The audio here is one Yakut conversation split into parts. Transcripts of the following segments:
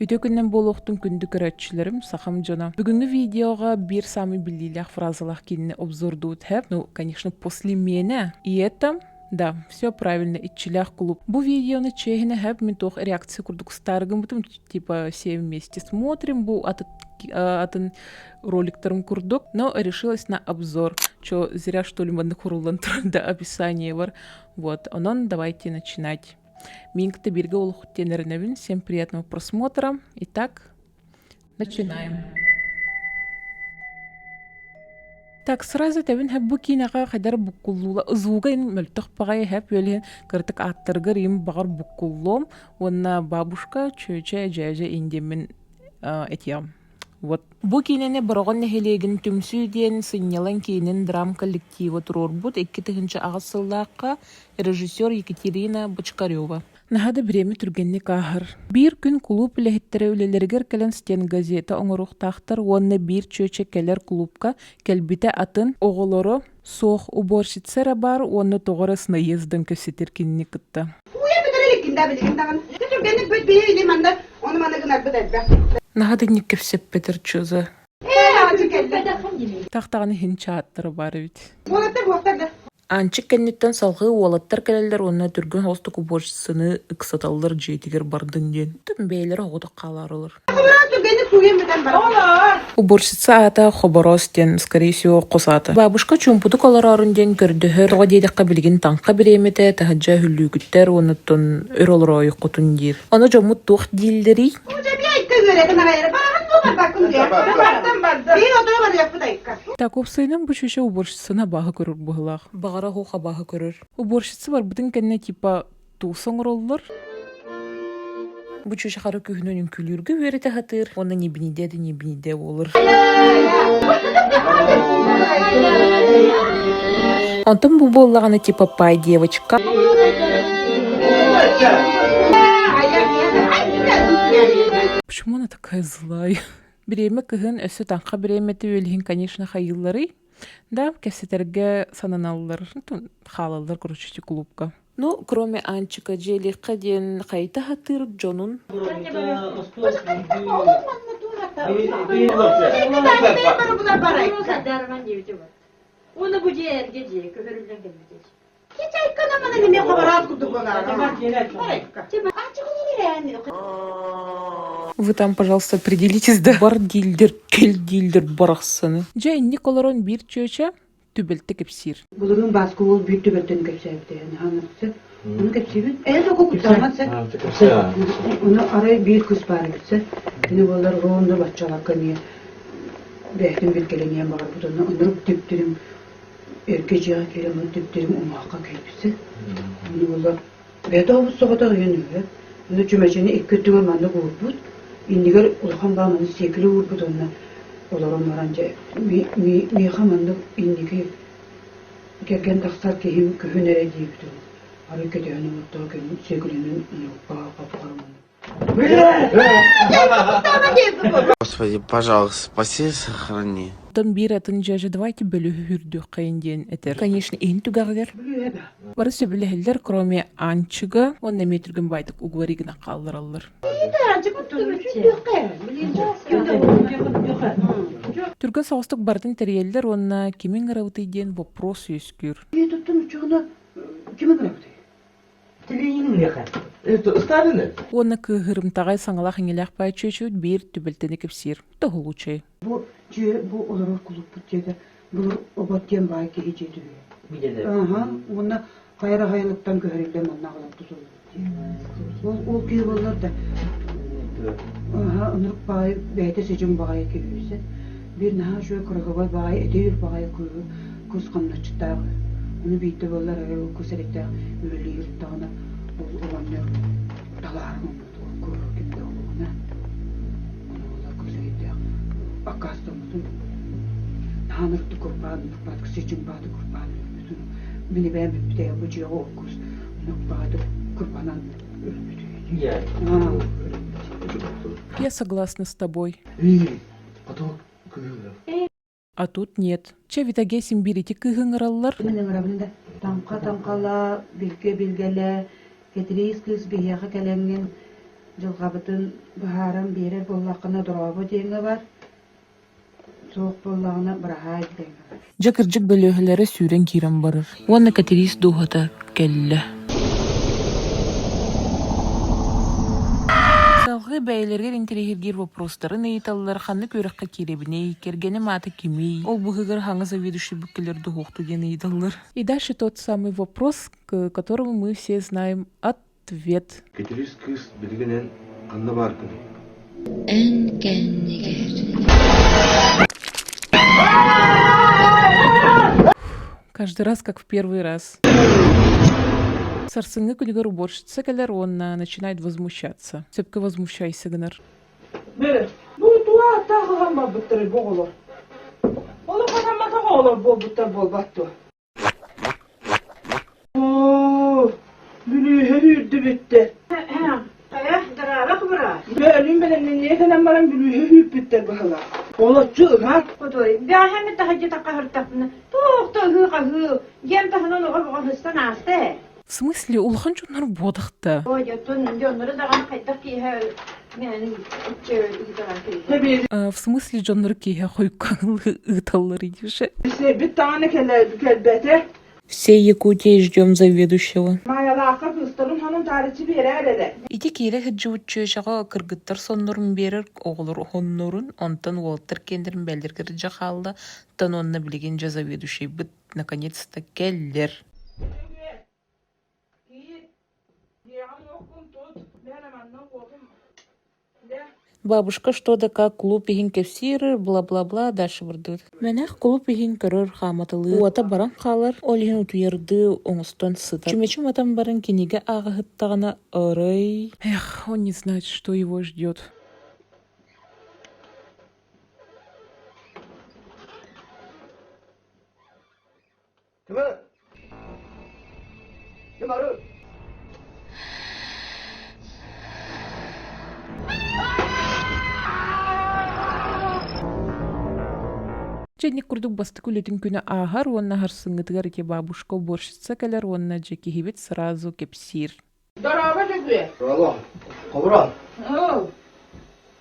Үтүө күнүнэн буолуохтун күндү көрөөччүлэрим, сахам дьоно. Бүгүҥҥү видеоҕа биир самый биллиилээх фразалаах киинэни обзордуут хэп. Ну, конечно, после меня. И это да, все правильно, иччилээх клуб. Бу видеоны чиэһинэ хэп мин туох реакция курдук старыгыммытым, типа все вместе смотрим бу атын роликтарым курдук, но решилась на обзор. Чё, зря что ли маннык хуруллан турар да описание бар. Вот, онон давайте начинать. Мин кытта бииргэ олохут диэн эрэнэбин. Всем приятного просмотра. Итак, начинаем. Так, сразу тэбин хэп бу киинэҕэ хайдар буккуллуула ызууга ин мөлтөх баҕайы хэп үөлүһүн кырытык ааттарыгар им баҕар буккуллуом уонна бабушка чүөчэ дьээдьэ индиэммин этиэм. Вот. Бу киинэни Бороҕон нэһилиэгин Түмсүү диэн сынньалаҥ киинин драм-коллектива туруорбут 2008 сыллаахха режиссер Екатерина Бочкарева. Наһаа да бириэмэ түргэнник ааһар. Биир күн кулууп үлэһиттэрэ үлэлэригэр кэлэн стенгазета оҥоруохтаахтар уонна биир чүөчэ кэлэр кулуупка кэлбитэ атын оҕолоро суох уборщица эрэ баар уонна тоҕо эрэ с наездом кэпсэтэр кинини кытта. Уйа бүтэр иликкин да билигин даҕаны. Түргэнник бүт биһи или манна ону маны гынарбыт элбэх. Наһаа да инник кэпсэппэтэр чуза. Ээ, ачы кэллэ. Тахтаҕына иһин чааттара баар эбит. Уолаттар буохтар да. Аанчык кэнниттэн салҕыы уолаттар кэлэллэр уонна түргэн холустук уборщицаны ыксаталлар дьиэтигэр бардын диэн. Бэйэлэрэ оҕотох хаалаарылар. Уборщица аата Хобороос диэн, скорее всего, хос аата. Бабушка чуумпутук олороорун диэн көрдөһөр, тоҕо диэтэххэ билигин таҥха бириэмэтэ, таһырдьа үһүллүүгүттэр уонуттан өр олороойуккутун диир. Ону дьоммут туох дииллэрий? Так, уопсайынан бу чүөчэ уборщицаны абааһы көрөр быһыылаах. Баҕара оһох абааһы көрөр. Уборщица барбытын кэннэ типа туус оҥороллор. Бу чүөчэ хара күһүнүн үҥкүүлүүргэ үөрэтэ сатыыр уонна нибинидэ да нибинидэ буолар. Онтон бу буоллаҕына типа пай девочка. Почему она такая злая? Бириэмэ кыһын өссө таҥха бириэмэтэ үөлүһүн, конечно, хайыылларый? Да, кэпсэтэргэ сананаллар, хаалаллар, короче, ити клубка. Ну, кроме Анчика, дьиэлиэххэ диэн хайта сатыыр дьонун. Уну бу дьиэ эргэ дьиэ көһөрүллэн кэлбит. Вы там, пожалуйста, определитесь, да? Бар дииллэр, кэл дииллэр барахсаны. Дьэ, инник олорон биир чүөчэ түбэлтэ кэпсиир. Былырыын Бааска уол биир түбэлтэни кэпсээбитэ хаанарса. Ону кэпсиибин. Ээ току куттаммат сэ. Ону арай биир кыс баар эбит сэ. Кини буоллар ровно баччаларга эмиэ бэйэтин билгэлэниэн баҕарбыт. Онно оннук түптүрүм эргэ дьиэҕэ киирэн онно түптүрүм умуһахха киирбит сэ. Ону буоллар бэйэтэ обус соҕотох ийэн үһү. Ону чүмэчини икки өттүгэр маннык уурбут. Иннигэр улахан баа маны сиэкилэ уурбут уонна олорон баран дьэ миэхэ маннык инники кэргэн тахсар киһим күһүн эрэ диэбитим. Арай кэтэһэн олордоҕо кэлин сиэкилэнэн ньууппаа хапхара Господи, пожалуйста, спаси, сохрани. Оттон биир атын дьээдьэ давайте бөлүһүрдүөххэйин диэн этэр. Конечно, иһин түгэҕигэр. Бары сөбүлэһэллэр, кроме Анчыга уонна эмиэ түргэн баайдык угвари гына хааллараллар. Түргэн соҕустук барытын тэрийэллэр уонна кимиҥ ырабытый диэн вопрос үөскүүр. Уонна кыыһырымтаҕай саҥалаах-иҥэлээх баай чүөчүбүт биир түбэлтэни кэпсиир. Тоһулучай. Бу дьиэ бу олорор кулууппут дьиэтэ былыр обот диэн баай киһи дьиэтэ үһү. Аха, уонна хайа хайалыктан көһөрүллэн манна аҕалан тутуллубут дии. Ол ол киһи буоллар да аха, ынырык баҕайы бэйэтэ сидьиҥ баҕайы киһи үһү. Биир наһаа үчүгэй кырыһыбай баҕайы этиир баҕайы кыыһы кус хамначчыттаах үһү. Ону биирдэ буоллар арай ол кус эрэйдээх үлэлиир даҕаны ол оҕонньор талаарын ылбыт ол кыыһы ким да олоҕуна. Ону буоллар кус эрэйдээх аккаастаммытын наһаа ынырыктык курбаан ынырыкпаатык сидьиҥ баҕатык курбаан өлбүтүн мин эбээм бүппүтэ бу дьиэҕэ ол кус ынырыкпаатык курбанан өлбүт Я согласна с тобой. А тут нет. Чэ, Витаге син биир ити кыыһы ыҥыраллар. Мин ыҥырабын да таҥха таҥхалаа, билгэ билгэлээ, Кэтириис кыыс биһиэхэ кэлэҥҥин. Дьылҕабытын быһааран биэрэр буоллаххына дорообо диэҥҥэ бар, суох буоллаҕына быраһаай диэҥҥэ бар. Дьэ кырдьык бөлүөһэлэрэ сүүрэн киирэн барар уонна Кэтириис дууһата кэллэ. Салгыы бэйэлэригэр интэриэһиргиир вопростарын ыйыталлар, ханнык үөрэххэ киирэбиний, кэргэним аата кимий, ол быһыгар хаҥас заведующий кэлэр дуһуохту диэн ыйыталлар. И дальше тот самый вопрос, к которому мы все знаем ответ. Кэтириис кыыс билигин эн ханна бааргыный? Эн кэннигэр Каждый раз, как в первый раз. Сарсыҥҥы күнүгэр уборщица кэлэр уонна начинает возмущаться. Сөпкө возмущайся гынар. Бу туа таһыган барбыттар бу оҕолор. Олох хатамматах оҕолор буолбуттар буолбат дуо? Оо, бүлүүһэ үүрдүбүттэр. Хайа, дыраара кубура. Бөөлүүн бэлэмнэнние кэлэн баран бүлүүһэ үүппүттэр быһылаах. Олоччу ыһар. Хотуой, бээһэми таһырдьа таххаһыртахпына, туох да ыһыы-хаһыы, дьиэм таһынан оҕо-оҕо сыстан ааста ээ. В смысле, улахан дьоннор буодахта. Ой, оттон дьоннору даҕаны хайдах киэһэ В смысле дьоннору киэһэ хойукка ыыталлар идише? Бит даҕаны кэлбэтэ. Всей Якутии ждем заведующего. Маайалаахха кыыстарын хонун таарыччы биэрээр эрэ. Ити киирэ сылдьыбыт чүөчэҕэ кыргыттар соннорун биэрэр, оҕолор хоннорун, онтон уолаттар киэннэрин бэллэргэ дьэ хаалла, оттон уонна билигин дьэ заведующайбыт наконец-то кэллэр. Бабушка что да как клуб иһин кэпсиир, бла-бла-бла дальше бардыбыт. Мэнэх клуб иһин көрөр хааматылыы уота баран хаалар, ол иһин утуйардыы оҥостон сытар. Чүмэчи матан баран кинигэ ааҕыһыттаҕына арай... Эх, он не знает, что его ждет. Чэйник курдук бастакы үлэтин күнэ ааһар уонна сарсыҥҥытыгар ити бабушка уборщица кэлэр уонна дьэ киһибит сразу кэпсиир. Дорообо Дьөгүө. Алло, Хобурон.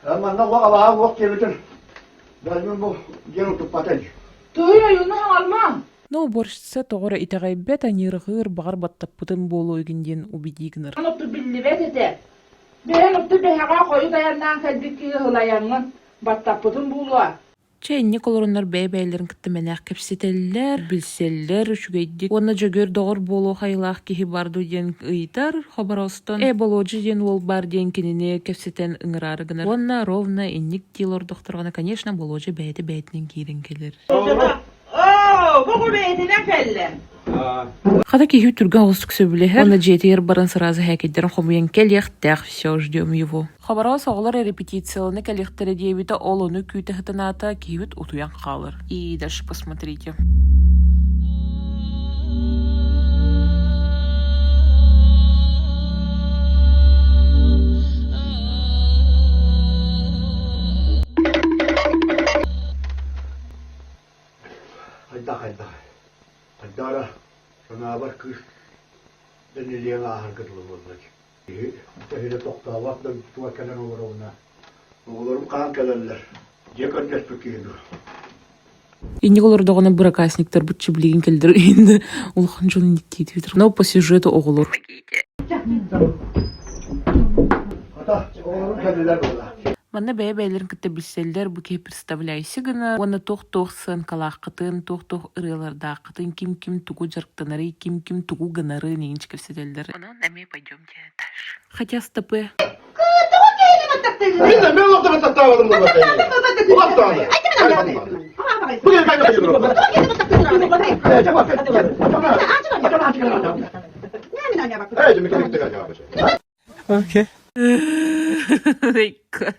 Манна уох абаһа уох диэбитин Бэлмин бу диэн утуппатын. Туһуй ойууну хаҥалма. Но уборщица тоҕо эрэ итэҕэйбэт, аньыырҕыыр, баҕар баттаппытын буолуо игин диэн убедии гынар. Отту биллибэт этэ. Бэйэн отту бэһэҕэ хойут айаннаан кэлбит киһи ылайаҥҥын баттаппытын буолуо. Чэ, инник олороннор бэйэ-бэйэлэрин кытта мэнээх кэпсэтэллэр, билсэллэр үчүгэйдик. Уонна Дьөгүөр доҕор буолуох айылаах киһи бар дуу диэн ыйытар Хобороостон. Ээ, Болуодьа диэн уол баар диэн кинини кэпсэтэн ыҥыраары гынар. Уонна ровно инник дии олордохторуна, конечно, Болуодьа бэйэтэ бэйэтинэн киирэн кэлэр. Оо, бу бэйэтинэн кэллэ. Хата киһи түргэн оҕустук сөбүлэһэр уонна дьиэтигэр баран сразу һээкэйдэрин хомуйан кэлиэхтээх, все, ждем его. Хабаровск оҕолор репетициялана кэлиэхтэрэ диэбитэ, ол ону күүтэ сытанаата, киһибит утуйан хаалар. И дальше посмотрите. Хайдах хайдах Хайдаара санаабар кыыс дэнилиэн ааһарга дылы буолла дии. Киһи эһиги тохтообот дойдутугар кэлэн олоробуна оҕолорум хаһан кэлэллэр дьиэ көрдөспүт киһи дуо Инник олордоҕуна быракаасниктарбыт чиблигин кэлдэр инде улахан дьон иниттиитибит. Но по сюжету оҕолор. Хата, оҕолорум кэллилэр буолла. Манна бэйэ-бэйэлэрин кытта билсэллэр, бу киһи представляйся гына уонна туох-туох сыанкалааххытын, туох-туох ырыалардааххытын, ким-ким тугу дьарыктанарый, ким-ким тугу гынарын иҥин кэпсэтэллэр. Онон эмиэ пойдемте дальше. Хотя стопы.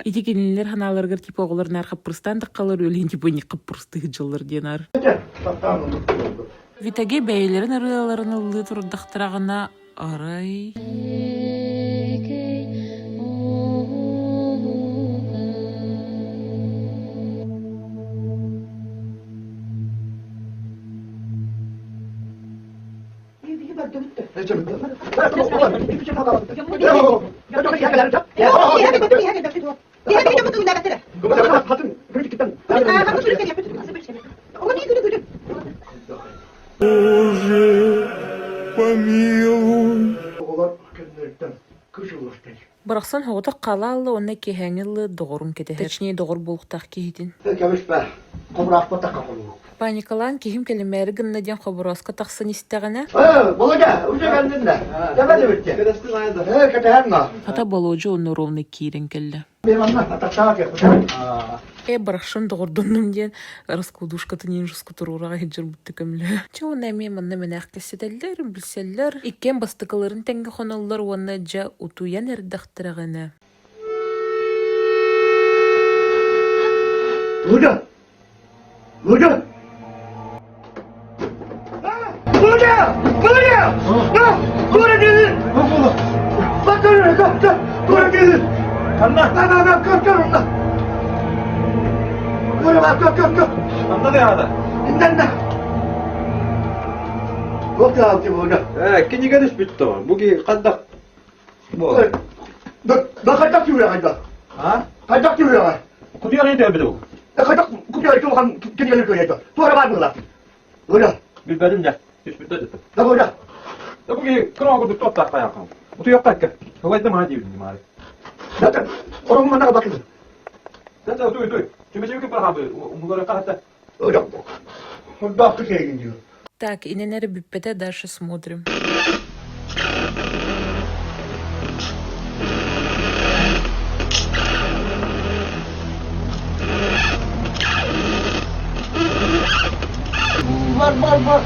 Ити кинилэр ханааларыгар типа оҕолор наар хаппырыстаан таххалар өлүн типа не хаппырыстыы дьыллар диэн ар. Витаге бэйэлэрин ырыаларын ыллыы турдахтараҕына арай Боже, помилуй. Оҕолор кэннилэриттэн кыыс ыллахтар. Барахсан соҕотох хаалаалла уонна киэһээҥҥи ыллыыр доҕорун кэтэһэр. Точнее, доҕор буолуохтаах киһитин. Кэбиспэ, хобураахпатахха холуһук. Паникалаан киһим кэлимээри гынна диэн хоборооско тахсан истэҕинэ Э, Володя, уже кэллин да. Кэбэли бүтте. Э, кэтэһэн ма. Хата Болуодьа онно ровно киирэн кэллэ. Ээ, барахсан доҕордоннум диэн раскладушкатын инжуску туруораҕа сылдьарбытта көмөлөһө. Чэ уонна эмиэ манна мэнээх кэпсэтэллэр, билсэллэр. Иккиэн бастакыларын тэҥҥэ хоноллор уонна дьэ утуйан эрдэхтэрэҕинэ Володя! Володя! Володя! Володя! Туора киһи! Туора киһи! Анна! На, на, көр, көр, онно! Туора бар, көр, көр, көр! Анна да Иннэннэ! Туох каалты Володя? Э, кинигэ түспүт то. Бу ки хаддах Да, да хайдах түһүөҕэй хайдах? А? Хайдах түһүөҕэй? Кутуйах ити өлбүт бу. Хайдах кутуйах улахан кинигэлэр көрөйдө. Туора баар буолла. Володя. Билбэтим дьэ. Түспүт да дьэ. Да Володя. Да бу ки кыра курдук туоттаах хайахан. Утуйахха экке. Хылайда маа диибин маары. Да, орон манна бакын. Да да туй туй. Чүмэчи ким парахабы умулары кахата. Володя. Хурдаах кисейгин диyor. Так, инэн эрэ бүппэтэ, дальше смотрим. Бар, бар, бар.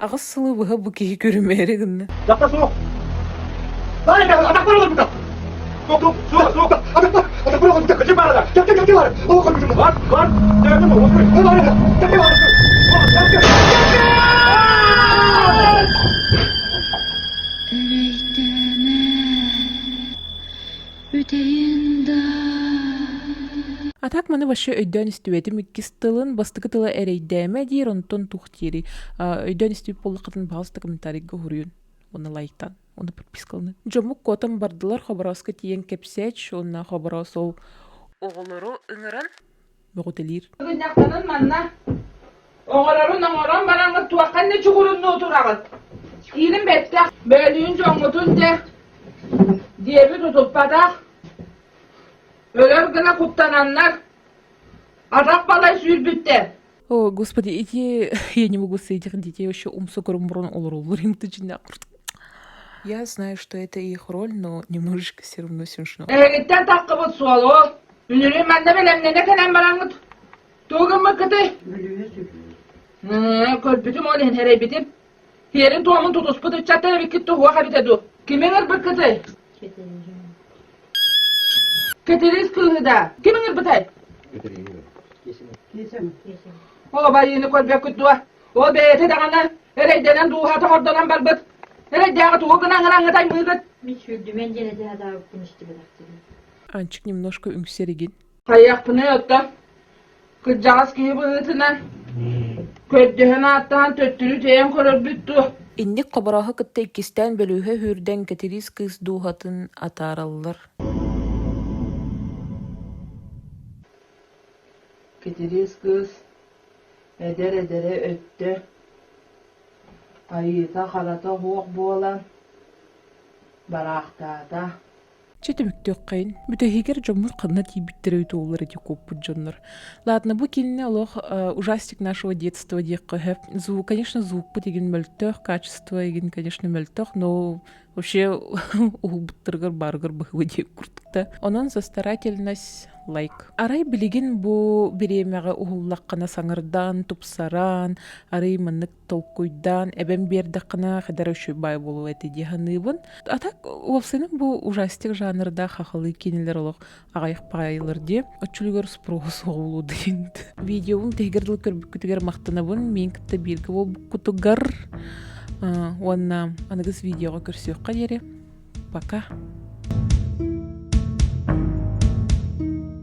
Аҕыс сылы быһа бу киһи көрүмээри гынна. Дакта суох. Эрэйдээмэ, бүтэйин да А так маны вообще өйдөөн истибэтим иккис тылын бастакы тыла эрэйдээмэ диир онтон туох диирий өйдөөн истибит буоллаххытын пожалуйста комментарийга суруйун уонна лайктан уонна подпискаланы. Дьоммут куотан бардылар Хоборооско тиийэн кэпсээч уонна Хобороос ол оҕолору ыҥыран бөҕүтэлиир. Гынньахтанын манна оҥорорун оҥорон бараҥҥыт туохха иннэ чугуруннуу тураҕыт? Киирин бэттэх, бөөлүүн дьоҥҥутун дьэ диэбит утуппатах, өлөр гына куттананнар атах балай сүүрбүттэр. О, господи, эти... Я не могу с этих детей вообще умсу көрөн олороллор им Я знаю, что это их роль, но немножечко все равно смешно. Эһигиттэн таххыбыт суол ол. Үнүрү манна бэлэмнэнэ кэлэн бараҥҥыт. Тугу гыммыккытый? Көрбүтүм ол иһин эрэйбитим. Тиэрин туомун тутуспут ыччаттар эбиккит туһуох эбитэ дуу. Кими ыҥырбыккытый? Кэтириис кыыһы да. Ким ыҥырбытай? Ол байыыны көрбөккүт дуо? Ол бэйэтэ даҕаны эрэйдэнэн дууһата хордонон барбыт. Эрэйдээҕи тугу гынан ыраҥҥыт аймыыгыт? Мин сүүрдүмэн диэн этэ сатаабыппын истибэтэхтэрин. Анчык немножко үҥсэригин. Хайыахпыный оттон? Кырдьаҕас киһи быһыытынан көрдөһөн ааттаһан төттөрү тэйэн көрөрбүт дуо? Инник Хоборооһу кытта иккистээн бөлүүһэ үүрдэн Кэтириис кыыс дууһатын атаараллар. Кэтириис кыыс эдэр эдэрэ өттө айыыта-харата суох буолан бараахтаата. Чэ түмүктүөххэйин. Бүтэһигэр дьоммут ханна тиийбиттэрэ үтүөллэр ити куоппут дьоннор. Ладно, бу кинини олох ужастик нашего детства диэххэ сөп. Звук, конечно, звукпут игин мөлтөх, качество игин, конечно, мөлтөх, но Вообще уһулбуттарыгар баарыгар быһыба диэк курдук да. Онон за старательность лайк. Арай билигин бу бириэмэҕэ уһуллаххына саҥардаан, тупсаран, арый маннык толкуйдаан эбэн биэрдэххинэ хадара үчүгэй баай буолуо этэ дии саныыбын. А так уопсайынан бу ужастик жанрдаах хахалыы киинэлэр олох аҕыйах баҕайылар дии. Оччолугар спроһу суох буолуо диэн. Видеобун тэһигэр дылы көрбүккүтүгэр махтанабын. Миин кытта бииргэ буолбуккутугар уонна аныгыс видеоҕа көрсүөххэ диэри. Пока.